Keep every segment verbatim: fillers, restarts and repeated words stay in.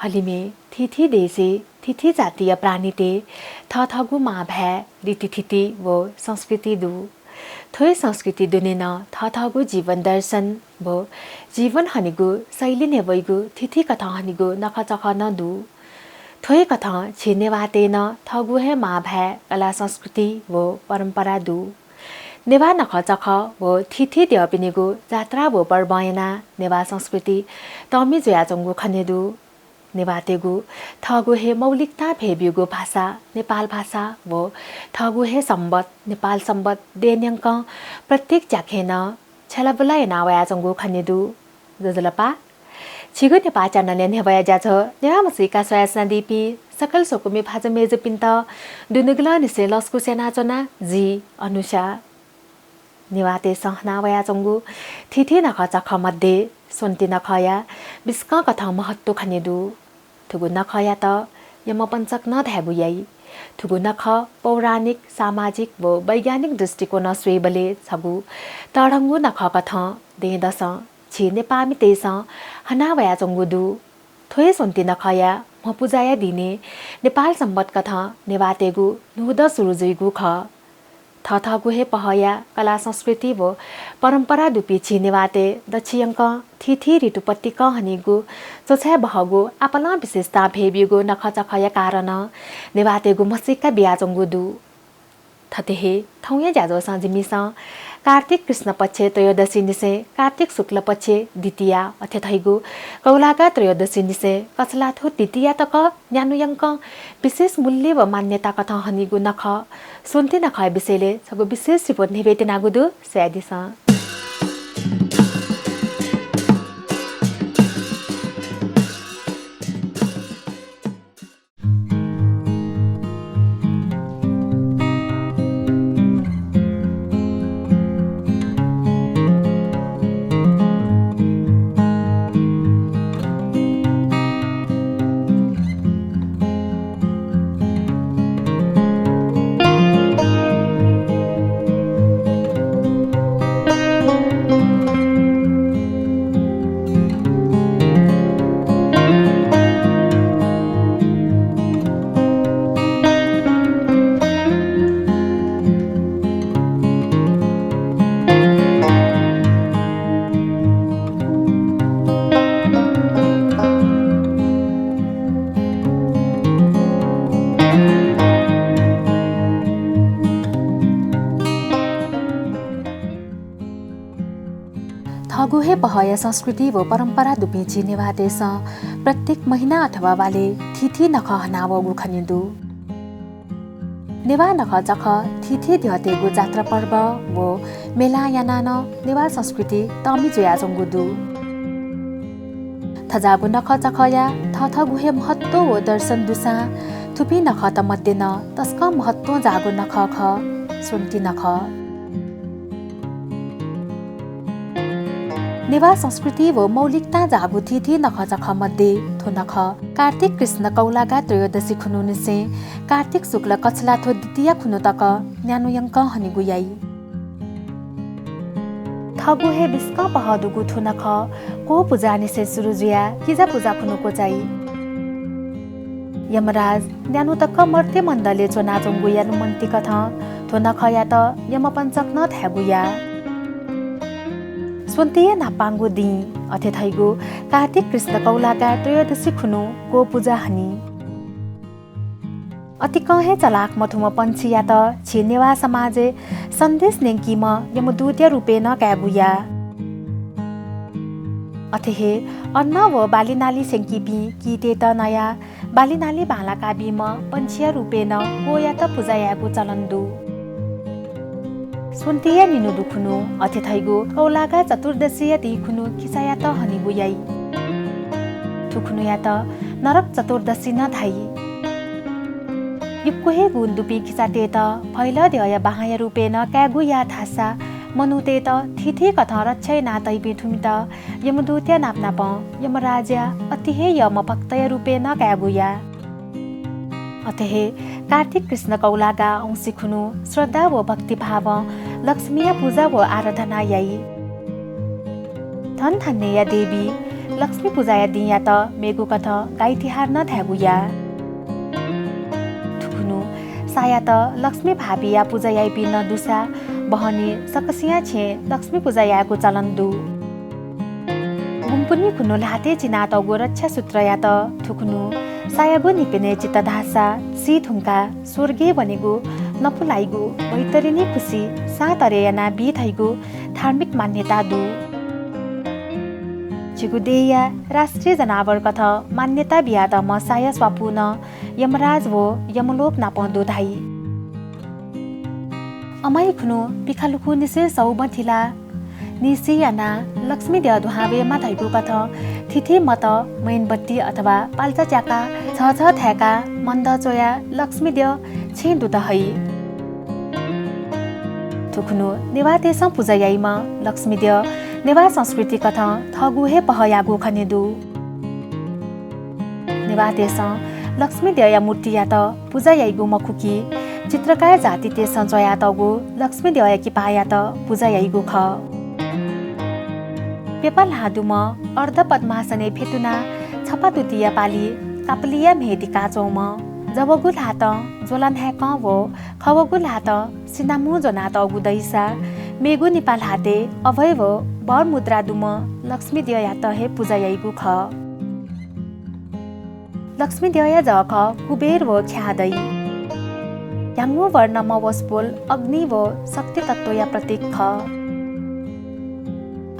अलिमय् थीथी देशय् थीथी जातिया प्राणीतय् थःथःगु मांभाय् रीतिथिति व संस्कृति दु। थ्व हे संस्कृति दुने नं थःथःगु जीवन दर्शन व जीवन हनेगु शैली न्ह्यब्वइगु थीथी कथं हनेगु नखःचखः नं दु। थ्व हे कथं झी नेवाःतय् नं थःगु हे मांभाय् कला संस्कृति व परम्परा दु। नेवाः नखःचखः व थीथी द्यःपिनिगु जात्रा व पर्वं यानाः नेवाः संस्कृति तःमि जुयाच्वंगु खने दु। नेवाःतय्गु थःगु हे मौलिकतां भय्ब्यूगु भाषा नेपाल भाषा व थःगु हे संवत् नेपाल संवत् दय्न्यंकं प्रत्येक ज्याखँय् नं छ्यलाबुला याना वयाच्वंगु खने दु। ज्वजलपा। छिगु नेपाः च्यानलय् न्ह्यब्वया ज्याझ्वः नेवाः म्हसीका स्वयाच्वनादीपिं सकल स्वकुमि भाजु मय्जुपिन्त दुनुगलंनिसें लसकुस यानाच्वना, जि अनुषा। नेवाःतय्सं हना वयाच्वंगु थीथी नखःचखः मध्ये स्वन्ति नखःया बिस्कं कथं महत्व खने दु। थुगु नखःयात यमपञ्चक नं धायेगु याइ। थुगु नखः पौराणिक, सामाजिक व वैज्ञानिक दृष्टिकोणं स्वयेबलय् छगू तःधंगु नखः कथं दँय्दसं झी नेपाःमितय्सं हना वयाच्वंगु दु। थ्व हे स्वन्ति नखःया म्ह पुजाया दिनय् नेपाल संवत् कथं नेवाःतय्गु न्हूदँ सुरु जुइगु खः। थःथःगु हे पहःया कला संस्कृति व परम्परा दुपिं झी नेवाःतय् दच्छियंकं थीथी ऋतुपत्तिकं हनीगु च्वछाय् बहःगु आपालं विशेषतां भय्ब्यूगु नखःचखःया कारणं नेवाःतय्गु म्हसीका बियाच्वंगु दु। थथे हे थौंया ज्याझ्वलय् जिमिसं कार्तिक कृष्ण पक्ष त्रयोदशीनिसें कार्तिक शुक्ल पक्ष द्वितीया अथे धइगु कौलागा त्रयोदशीनिसें कछलाथ्व द्वितीया तक न्यान्हुयंकं विशेष मूल्य व मान्यता कथं हनीगु नखः स्वन्ति नखःया विषयलय् छगू विशेष रिपोर्ट न्ह्यब्वयेत्यनागु दु, स्वयादिसँ। थःगु हे पहःया संस्कृति व परम्परा दुपिं झी नेवाःतय्सं प्रत्येक महिना अथवा वालय् थीथी नखः हनावःगु खने दु। नेवाः नखःचखः थीथी द्यःतय्गु जात्रा पर्व व मेलां यानाः नं नेवाः संस्कृति तःमि जुयाच्वंगु दु। थज्याःगु नखःचखःया थःथःगु हे महत्व व दर्शन दुसां थुपिं नखःत मध्ये नं तसकं महत्वं जाःगु नखः खः स्वन्ति नखः। नेवाः संस्कृति व मौलिकतां जाःगु थीथी नखःचखः मध्ये थ्व नखः कार्तिक कृष्ण कौलागा त्रयोदशी खुन्हुनिसें कार्तिक शुक्ल कछलाथ्व द्वितीया खुन्हु तक न्यान्हुयंकं हनेगु याइ। थःगु हे बिस्कं पहः दुगु थ्व नखः क्वः पुजानिसें सुरु जुयाः किजा पुजा खुन्हु क्वचाइ। यमराज न्यान्हु तक मर्त्य मण्डलय् च्वनाच्वंगु यानुमन्ति कथं थ्व नखःयात यमपञ्चक नं धायेगु याः। स्वन्तिया न्हापांगु दिं अथे धइगु कार्तिक कृष्ण कौलागा त्रयोदशी खुन्हु क्वः पुजा हनी। अतिकं हे चलाख मथुम्ह पंक्षीयात झी नेवाः समाजय् सन्देश न्यंकीम्ह यमदूतया रूपय् नं कायेगु याः। अथे हे अन्न व बालीनाली स्यंकीपिं कीतय्त नयाः बालीनाली बांलाका बीम्ह पंक्षीया रूपय् नं क्वःयात पुजा यायेगु चलन दु। स्वन्तिया निन्हु दुखुन्हु अथे धइगु कौलागा चतुर्दशीया दिं खुन्हु खिचायात हनेगु याइ। थुखुन्हुयात नरक चतुर्दशी नं धाइ। यक्व हे गुण दुपिं खिचातय्त फैलः द्यःया बाहांया रूपय् नं कायेगु याः धाःसा मनूतय्त थीथी कथं रक्षा यानातइपिं थुमित यमदूतया नापनापं यमराजया अति हे यःम्ह भक्तया रूपय् नं कायेगु याः। अथे हे कार्तिक कृष्ण कौलागा औंसी खुन्हु श्रद्धा व भक्तिभावं लक्ष्मीया पुजा व आराधना याइ। धनधान्यया देवी लक्ष्मी पुजाया दिंयात मेगु कथं गाई तिहार नं धायेगु याः। थुखुन्हु सायात लक्ष्मी भाःपिया पुजा याइपिं नं दुसा बहनी सकसियां छेँय् लक्ष्मी पुजा यायेगु चलन दु। गुंपुन्हि खुन्हु ल्हातय् चिनातःगु रक्षा सूत्रयात थुखुन्हु सायागु निपिने चित धाःसा सी धुंकाः स्वर्गय् वनेगु, नपु लाइगु, वैतरिणी खुसि सां तरे यानाः बी धइगु धार्मिक मान्यता दु। झीगु देय्‌या राष्ट्रिय जनावर कथं मान्यता बियातःम्ह साया स्वापू नं यमराज व यमलोक नाप दु धाइ। अमै खुन्हु पिखालुखुंनिसें सौबथिला निसि यानाः लक्ष्मी द्यः दुहां वयेमा धइगु कथं थिथि मत, मैनबत्ती अथवा पाल्चा च्याकाः झःझः थाय्‌काः मन्दः च्वयाः लक्ष्मी द्यः छेँय् दुत हइ। थुखुन्हु नेवाःतय्‌सं पुजा याइम्ह लक्ष्मी द्यः नेवाः संस्कृति कथं थःगु हे पहःयागु खने दु। नेवाःतय्‌सं लक्ष्मी द्यःया मूर्तियात पुजा याइगु मखु कि, चित्रकार जातितय्‌सं च्वयातःगु लक्ष्मी द्यःया किपाःयात पुजा याइगु खः। प्यपा ल्हाः दुम्ह अर्धपद्मासनय् फ्यतुनाः छपातुतिया पालि कापलिया म्हे दिकाच्वंम्ह, जवःगु ल्हातं ज्वला न्हाय्‌कं व खवःगु ल्हातं सिनामुं ज्वनातःगु दइसा मेगु निपा ल्हातय् अभय व वर मुद्रा दुम्ह लक्ष्मी द्यःयात हे पुजा याइगु खः। लक्ष्मी द्यःया जःखः कुबेर व ख्याः दइ। ह्याउँगु वर्णम्ह वसपोल अग्नि व शक्ति तत्त्वया प्रतीक खः।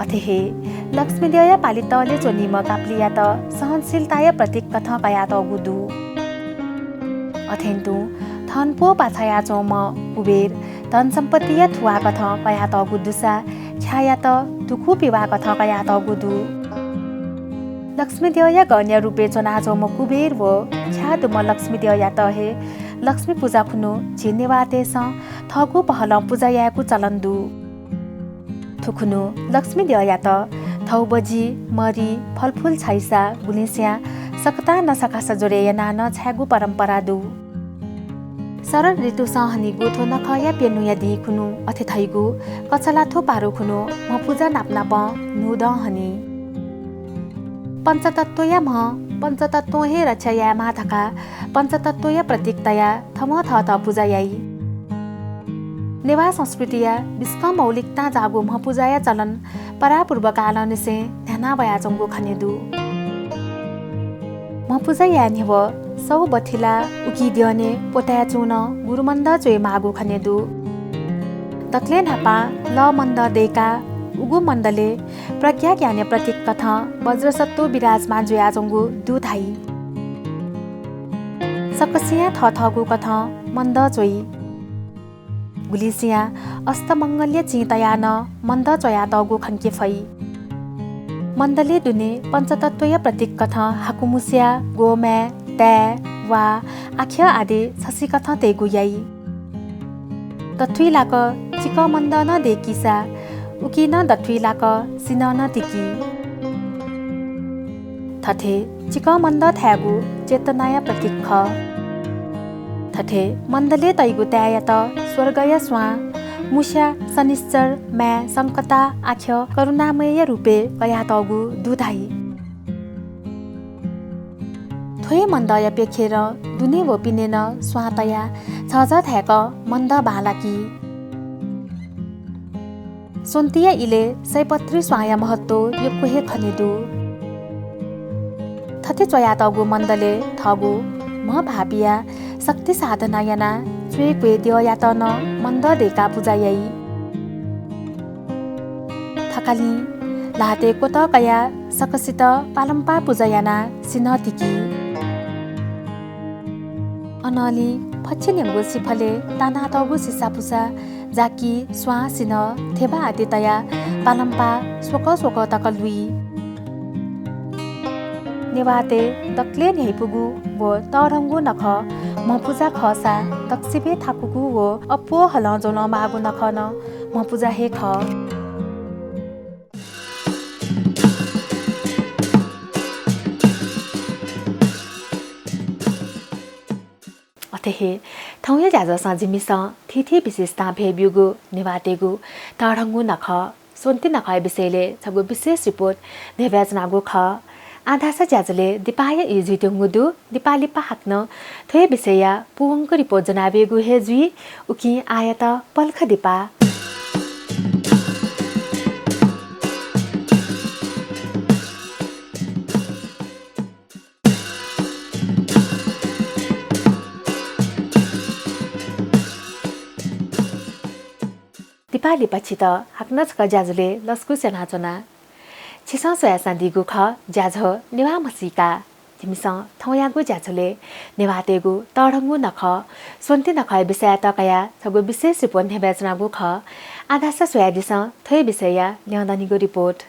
अथे हे लक्ष्मी द्यःया पालि तःले च्वनीम्ह कापलियात सहनशीलताया प्रतीक कथं कयातःगु दु। अथें तुं थनपो पाछायाच्वंम्ह कुबेर धनसम्पत्तिया थुवाः कथं कयातःगु दुसा ख्याःयात दुकू पिवाः कथं कयातःगु दु। लक्ष्मी द्यःया गणया रूपय् च्वनाच्वंम्ह कुबेर व ख्याः दुम्ह लक्ष्मी द्यःयात हे लक्ष्मी पुजा खुन्हु झी नेवाःतय्‌सं थःगु पहलं पुजा यायेगु चलन दु। थुखुन्हु लक्ष्मी द्यःयात थौबजि, मरि, फलफुल छाइसा गुलिस्यां सकतां नसाकासा ज्वरे यानाः नं छायेगु परम्परा दु। शरद ऋतुसं हनीगु थ्व नखःया प्यन्हुया दिं खुन्हु अथे धइगु कछलाथ्व पारु खुन्हु म्हपुजा नापनापं न्हूदँ हनी। पञ्चतत्त्वया म्ह पञ्चतत्त्वं हे रक्षा यायेमाः धकाः पञ्चतत्त्वया प्रतीक तयाः थवं थःत पुजा याइ। नेवाः संस्कृतिया बिस्कं मौलिकतां जाःगु म्हपुजाया चलन परापूर्वकालंनिसें न्ह्याना वयाच्वंगु खने दु। म्हपुजा याये न्ह्यः सौ बथिला उकी द्यःने पोताय् चूनं गुरुमन्दः च्वयेमाःगु खने दु। दकलय् न्हापां लः मन्दः दय्काः उगु मन्दलय् प्रज्ञा ज्ञानया प्रतीक कथं वज्रसत्त्व विराजमान जुयाच्वंगु दु धाइ। सकसियां थःथःगु कथं मन्दः च्वइ। गुलिसियां अष्टमंगलया चिं तयाः नं मन्दः च्वयातःगु खंके फइ। मन्दलय् दुने पञ्चतत्त्वया प्रतीक कथं हाकुमुस्या, गोमाय्, ताय्, वा, आख्यः आदि छसिकथं तयेगु याइ। दथुइ लाक चिकं मन्दः नं दय्कीसा उकी नं दथुइ लाक सिन्हः नं तिकी। थथे चिकं मन्दः थायेगु चेतनाया प्रतीक खः। थथे मन्दलय् तइगु ताय्‌यात स्वर्गया स्वां, मुस्या शनिश्चर, माय् संकता, आख्यः करुणामयया रूपय् कयातःगु दु धाइ। थ्व हे मन्दःया प्यखेरं दुने व पिने नं स्वां तयाः झःझः धाय्कं मन्दः बांलाकी। स्वन्तिया इलय् सयपत्री स्वांया महत्व यक्व हे खने दु। थथे च्वयातःगु मन्दलय् थःगु म्ह भाःपियाः शक्ति साधना यानाः च्वय् क्वय् द्यःयात नं मन्दः दय्काः पुजा याइ। थकालिं ल्हातय् क्वतः कयाः सकसित पालंपाः पुजा यानाः सिन्हः तिकी। अनंलि फच्छि न्यंगु सिफलय् तानातःगु सिसापुसा, जाकि, स्वां, सिन्हः, थेबा आदि तयाः पालंपाः स्वकः स्वकः तक लुइ। नेवाःतय् दकलय् न्ह्यइपुगु व तःधंगु नखः म्हपुजा खःसा दक्वसिबय् थाकुगु व अप्वः हलं ज्वलं माःगु नखः नं म्हपुजा हे खः। अथे हे थौंया ज्याझ्वलय् जिमिसं थीथी विशेषतां भय् ब्यूगु नेवाःतय्गु तःधंगु नखः स्वन्ति नखःया विषयलय् छगू विशेष रिपोर्ट न्ह्यब्वयाच्वनागु खः। आः धाःसा ज्याझ्वलय् दिपाया ई जुइत्यंगु दु। दिपा लिपा हाकनं थ्व हे विषयया पूवंक रिपोर्ट ज्वनाबीगु हे जुइ। उकिं आःयात पलख दिपा। दिपा लिपा छित हाकनं छकः ज्याझ्वलय् लसकुस यानाच्वना। छिसं स्वयाच्वनादीगु खः ज्याझ्वः नेवाः म्हसीका। जिमिसं थौंयागु ज्याझ्वलय् नेवाःतय्गु तःधंगु नखः स्वन्ति नखःया विषययात कयाः छगू विशेष रिपोर्ट न्ह्यब्वयाच्वनागु खः। आः धाःसा स्वयादिसँ थ्व हे विषयया ल्यं दनिगु रिपोर्ट।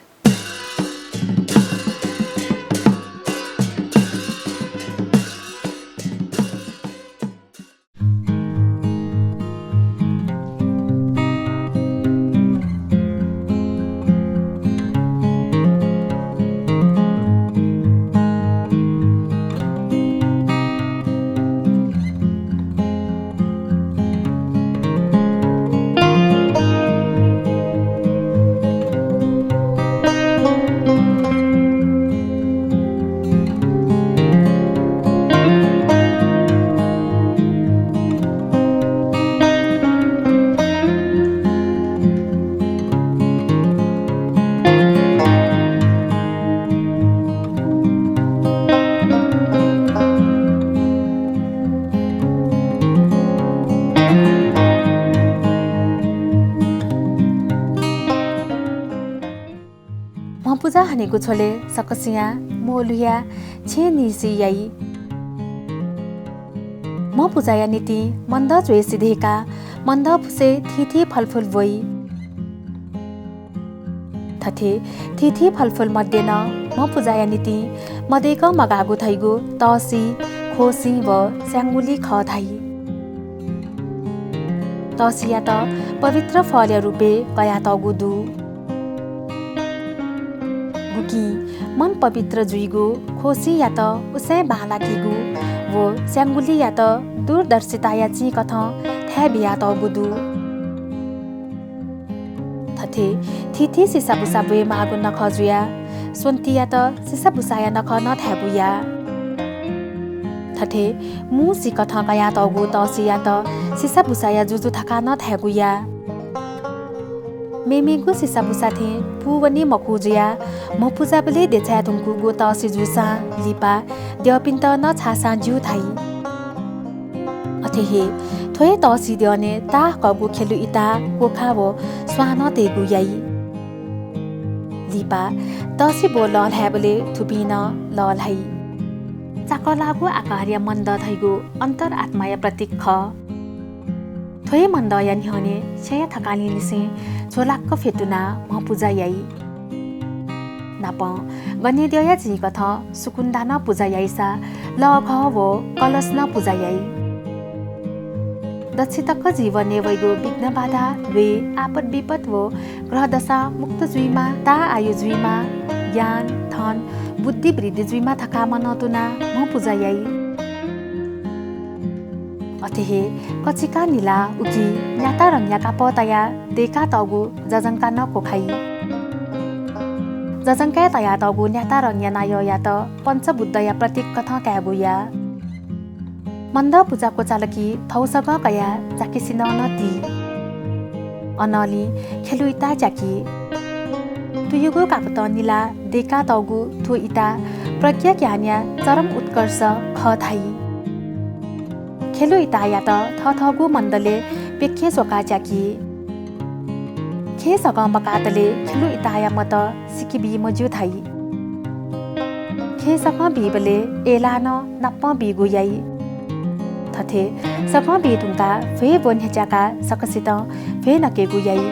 म्हपुजा हनेगु झ्वलय् सकसियां म्वःल्हुयाः छेँ निसि याइ। म्हपुजाया निंतिं मन्दः च्वय्सि धय्काः मन्दः फुसय् थीथी फलफुल ब्वइ। थथे थीथी फलफुल मध्ये नं म्हपुजाया निंतिं मदय्कं मगाःगु धइगु तःसि, ख्वःसि व स्याङ्गुलि खः धाइ। तःसियात पवित्र फलया रूपय् कयातःगु दु। गुकिं मन पवित्र जुइगु, ख्वःसियात उसाँय् बांलाकीगु व स्याङ्गुलियात दूरदर्शिताया चिंकथं थाय् बियातःगु दु। थथे थीथी सिसाबुसा ब्वयेमाःगु नखः जुयाः स्वन्तियात सिसाबुसाया नखः नं धायेगु या। थथे मू सिकथं कयातःगु तःसियात सिसाबुसाया जुजु धकाः नं धायेगु या। मेमेगु सिसाबुसा थें पूवनी मखु जुयाः म्हपुजाबलय् देछाये धुंकूगु तःसि जूसां लिपा द्यःपिन्त नं छाःसां ज्यू धाइ। अथे हे थ्व हे तःसि द्यःने ताःहाकःगु खेलु इता, कोखा व स्वां नं तयेगु याइ। लिपा तःसि ब्व लःल्हायेबलय् थुपिं नं लःल्हाइ। चाकःलाःगु आकारया मन्दः धइगु अन्तरात्माया प्रतीक खः। थ्व हे मन्दःया न्ह्यःने छेँया थकालिंनिसें झ्वलाक्क फ्यतुनाः म्हपुजा याइ। नापं गनेद्यःया चिंकथं सुकुन्दा नं पुजा याइसा लःघः व कलश नं पुजा याइ। दच्छि तक जीवनय् वइगु विघ्न बाधा, ल्वय्, आपत विपत व ग्रहदशां मुक्त जुइमा, ताः आयु जुइमा, ज्ञान, धन, बुद्धि वृद्धि जुइमा धकाः मनंतुनाः म्हपुजा याइ। अथे हे कचिकां निलाः उकी न्यातारंगया कापः तयाः दय्कातःगु जजंका नं क्वखाइ। जजंकाय् तयातःगु न्यातारंगया नायःयात पञ्चबुद्धया प्रतीककथं कायेगु या। मन्दः पुजा क्वचाल कि थौसगं कयाः चाकिसिनं नं ति। अनंलि खेलु इता च्याकी। तुयुगु कापतं निलाः दय्कातःगु थ्व इता प्रज्ञा ज्ञानया चरम उत्कर्ष खः धाइ। खेलु इतायात थःथःगु मन्दलय् प्यखें स्वकाः च्याकी। खें सगं मकातले खेलु इताया मत सिके बी मज्यू धाइ। खें सगं बीबलय् अय्लाः नं नापं बीगु याइ। थथे सगं बी धुंकाः भ्वय् ब्व न्ह्यच्याकाः सकसितं भ्वय् नकेगु याइ।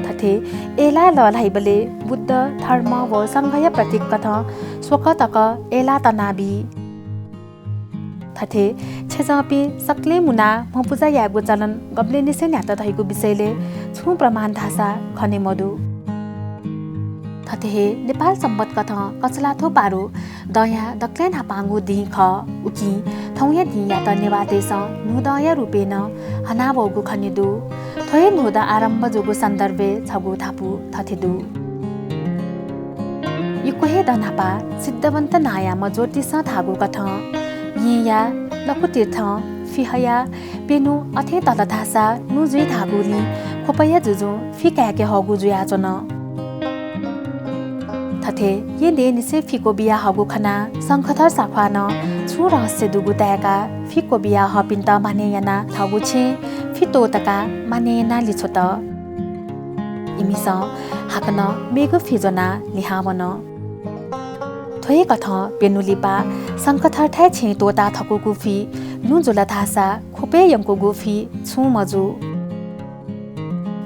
थथे अय्लाः लःल्हाइबलय् बुद्ध, धर्म व संघया प्रतीककथं स्वकः तक अय्लाः तनाबी। थथे छेँजःपिं सकलें मुनाः म्हपुजा यायेगु चलन गबलेंनिसें न्ह्यात धइगु विषयलय् छुं प्रमाण धाःसा खने मदु। थथे हे नेपाल संवत्‌कथं कछलाथ्व पारु दँया दकलय् न्हापांगु दिं खः। उकिं थौंया दिंयात नेवाःतय्सं न्हूदँया रूपय् नं हनावःगु खने दु। थ्व हे न्हूदँ आरम्भ जूगु सन्दर्भय् छगू धापू थथे दु। यक्व हे दँ न्हापा सिद्धवन्त नांयाम्ह ज्योतिषं धाःगु कथं येँया लखुतीर्थं फि हयाः प्यन्हु अथें तल धाःसा न्हू जुइ धाःगुलिं ख्वपया जुजुं फि काय्के हःगु जुयाच्वन। थथे येँ देय्‌निसें फि क्वबिया हःगु खनाः शंखधर साख्वालं छुं रहस्य दुगु ताय्काः फि क्वबिया हःपिन्त मानय् यानाः थःगु छेँय् फि त्वःतकाः मानय् यानाः लिछ्वत। इमिसं हाकनं मेगु फि ज्वनाः लिहां वन। थ्व हे कथं प्यन्हु लिपा शंखधरथाय् छेँय् त्वःता थकूगु फि न्हू जुल धाःसा ख्वपय् यंकूगु फि छुं मजू।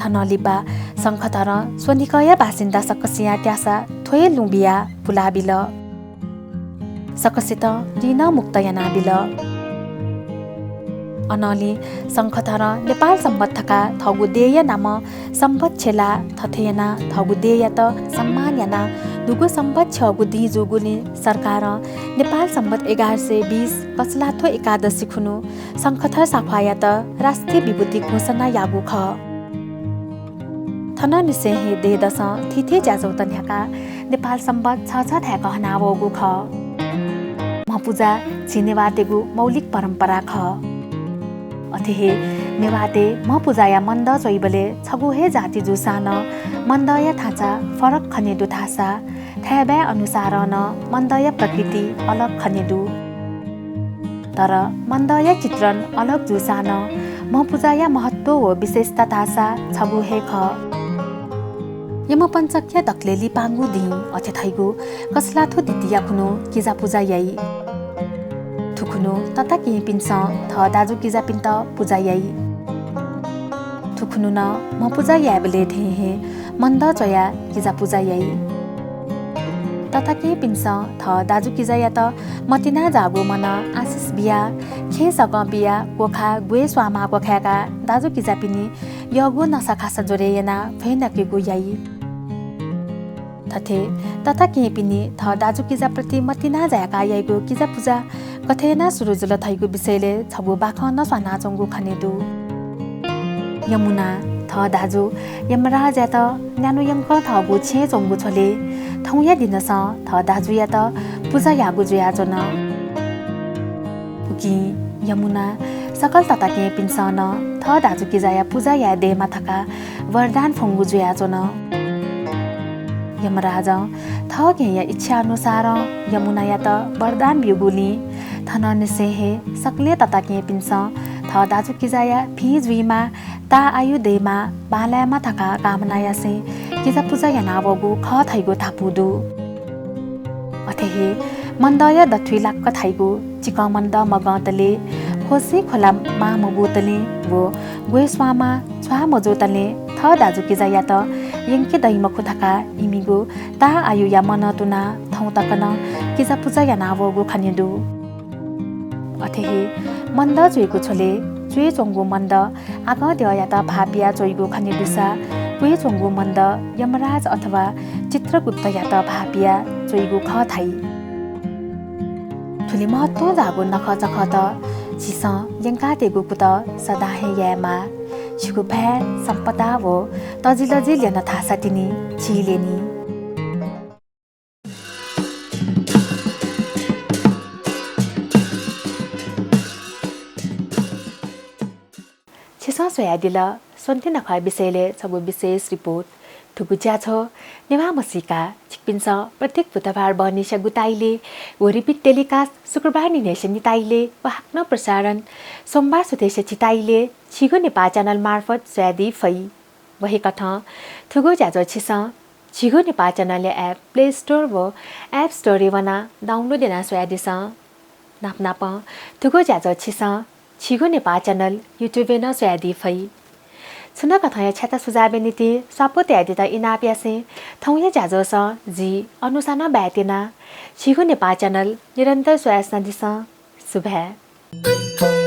थनं लिपा शंखधरं स्वनिकःया बासिन्दा सकसियां त्यासा थ्व हे लुँ बियाः पुलाबिल। सकसितं ऋणं मुक्त यानाबिल। अनंलि शंखधरं नेपाल संवत् धकाः थःगु देय्‌या नामं संवत् छ्यलाः थथे यानाः थःगु देय्‌यात सम्मान यानाः दुगु संवत् छ्यःगु दिं जूगुलिं सरकारं नेपाल संवत् एघार सय बीस कछलाथ्व एकादशी खुन्हु शंखधर साख्वायात राष्ट्रिय विभूति घोषणा याःगु खः। थनंनिसें हे देय्‌दसं थीथी ज्याझ्वःत न्ह्याकाः नेपाल संवत् छःछः धाय्‌क हनावःगु खः। म्हपुजा झी नेवाःतय्‌गु मौलिक परम्परा खः। अथे हे नेवाःतय् म्हपुजाया मन्दः च्वइबलय् छगू हे जाति जूसां नं मन्दःया थाचा फरक खने दु धाःसा थाय्‌बाय् अनुसारं नं मन्दःया प्रकृति अलग खने दु। तर मन्दःया चित्रण अलग जूसां नं म्हपुजाया महत्व व विशेषता धाःसा छगू हे खः। यमपञ्चकया दकलय् लिपांगु दिं अथे धइगु कछलाथ्व द्वितीया खुन्हु किजापुजा याइ। थुखुन्हु तताकेहेँपिन्सं थः दाजुकिजापिन्त पुजा याइ। थुखुन्हु नं म्हपुजा यायेबलय् थें हे मन्दः च्वयाः किजापुजा याइ। तताकेहेँपिन्सं थः दाजुकिजायात मतिना जाःगु मनं आशिष बियाः, खेँ सकं बियाः, क्वखाः ग्वय् स्वांमाः क्वखाय्काः दाजुकिजापिनि यःगु नसाखासा ज्वरय् यानाः भ्वय् नकेगु याइ। थथे तताकेहेँपिनि थः दाजुकिजाप्रति मतिना जाय्काः याइगु किजापुजा गथे यानाः सुरु जुल धइगु विषयलय् छगू बाखं नं स्वानाच्वंगु खने दु। यमुनां थः दाजु यमराजयात न्यान्हु यंकं थःगु छेँय् च्वंगु झ्वलय् थौंया दिनसं थः दाजुयात पुजा याःगु जुयाच्वन। उकिं यमुनां सकल तताकेहेँपिन्सं नं थः दाजुकिजाया पुजा याये दयेमा धकाः वरदान फ्वंगु जुयाच्वन। यमराजं थःघेँया इच्छा अनुसारं यमुनायात वरदान ब्यूगुलिं थनंनिसें हे सकलें तताकेहेँपिन्सं थः दाजुकिजाया भिं जुइमा, ताः आयु दयेमा, बांलायेमा धकाः कामना यासें किजापुजा यानावःगु खः धइगु धापू दु। अथे हे मन्दःया दथुइ लाक्क धाइगु चिकं मन्दः मगंतले, ख्वसिं ख्वला माः मबूतले व ग्वय् स्वांमाः छ्वाः मजूतले थः दाजुकिजायात यंके दइ मखु धकाः इमिगु ताः आयुया मनं तुनाः थौं तक नं किजापुजा यानावःगु खने दु। अथे हे मन्दः च्वय्गु झ्वलय् च्वय् च्वंगु मन्दः आगंद्यःयात भाःपिया च्वइगु खने दुसा, क्वय् च्वंगु मन्दः यमराज अथवा चित्रगुप्तयात भाःपिया च्वइगु खः धाइ। थुलि महत्वं जाःगु नखःचखःत झीसं यंकातयेगु कुतः सदां हे यायेमाः। छिगु भाय्, सम्पदा व तजिलजि ल्यन धाःसा तिनि झी ल्यनी। छिसं स्वयादिल स्वन्ति नखःया विषयलय् छगू विशेष रिपोर्ट। थुगु ज्याझ्वः नेवाः म्हसीका छिकपिन्सं प्रत्येक बुधबार बहनिसिया गुताइलय् व repeat telecast शुक्रबार निन्हय्सिया निताइलय् व हाकनं प्रसारण सोमबार सुथय्सिया झिताइलय् झीगु नेपाः channel मार्फत स्वयादी फइ। व हे कथं थुगु ज्याझ्वः छिसं झीगु नेपाः channel-या app Play Store व App Store-य् वनाः download यानाः स्वयादिसँ। नापनापं थुगु ज्याझ्वः छिसं झीगु नेपाः channel YouTube-य् नं स्वयादी फइ। छुं नं कथंया छ्याता सुझावया निंतिं स्वापू तयादीत इनाप यासें थौंया ज्याझ्वलय् जि अनुषां बाय् त्यना। झीगु नेपाः channel निरन्तर स्वयाच्वनादिसँ। सुभाय्।